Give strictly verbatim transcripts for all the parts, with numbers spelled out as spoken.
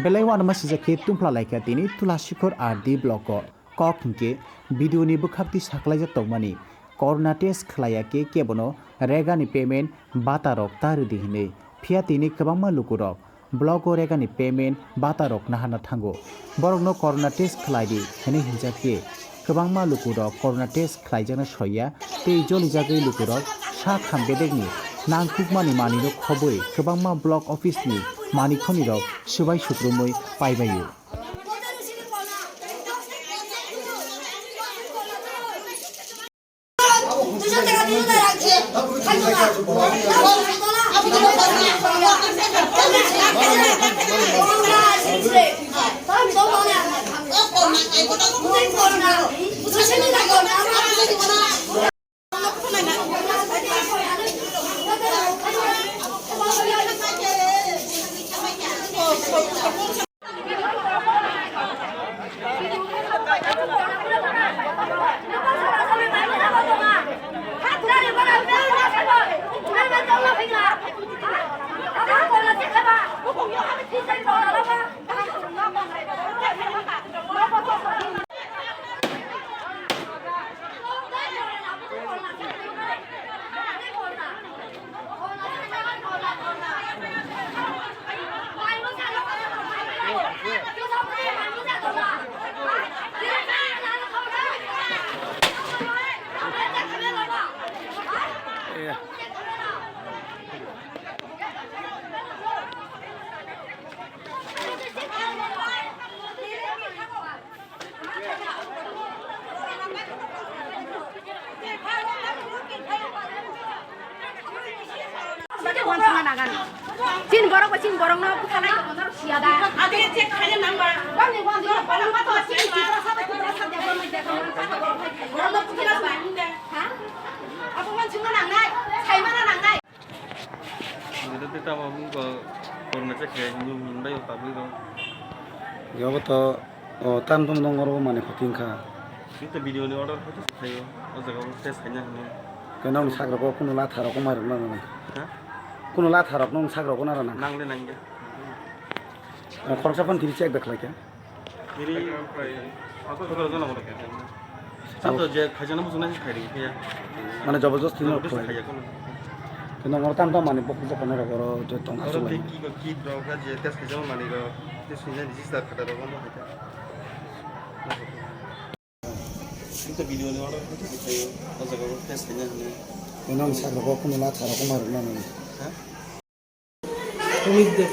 Belai uanama sijak khe tumpla laikha tini Tulasikhor R D block o. Kok hwnkhe video ni bwkhak twi saklaijak tongmani. Corona test khlaiya khe kebono rega ni payment bata rok ta rwdi hinwi. Phiya tini kwbangma lukurok block o rega ni payment bata rok naharna thango. Borokno corona test khlai di hinwi hinjak khe kwbangma lukurok corona test khlaijakna soiya tei jolijagwi lukurok sak ham bedekni nangkukmani manwino khobwi kwbangma block office ni manikhonirok swbai sukrumwi paibaio. Chin borok ba chin borok no bwtharnai tongmani siya da. Ade check khaina nangba. Bang ni bang ni bang ba to chin Tiprasa ba Tiprasa de bang ni de bang ba to. Borok no bwtharna ba. Ha? Abo wan chunga nangnai, saimana nangnai. Nito tei tamo wngkha korma chekhe hinwi hinbai o tabwi rw. Yobo to, o, tam tamo nong oro mani khuti wngkha. Nito video ni order khaito se khaio, o jaga o test khaina hinwi. Khe nong sak rok o kunu latha rok o mai rok na nang. Ha? Kunu latha rok nong sak rok o na nang. Nang le nang ya. Khoroksa phano tini check da khlai kha. Tini sotoro jona moto khaikha. Sotoro je khaijana muchungnai khairi khe ya. Mane jabardasti no jabardasti khlai. Khaiya kono. Khe nong oro tam tam mani bokol bokol no rok oro je tong aswk lai. Oro tei kiko kit rok je test khaijana mani rok tei swinai register khata rok omo khaikha. Tei video ni order khaikha khaio o jaga o test khaina hinwi. Khe nong sak rok o kunu latha rok o mai rok na nang. Ha? Omit Deb.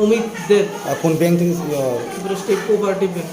Omit Deb. Ah, কোন ব্যাংক থেকে, ah, Tripura State Cooperative Bank.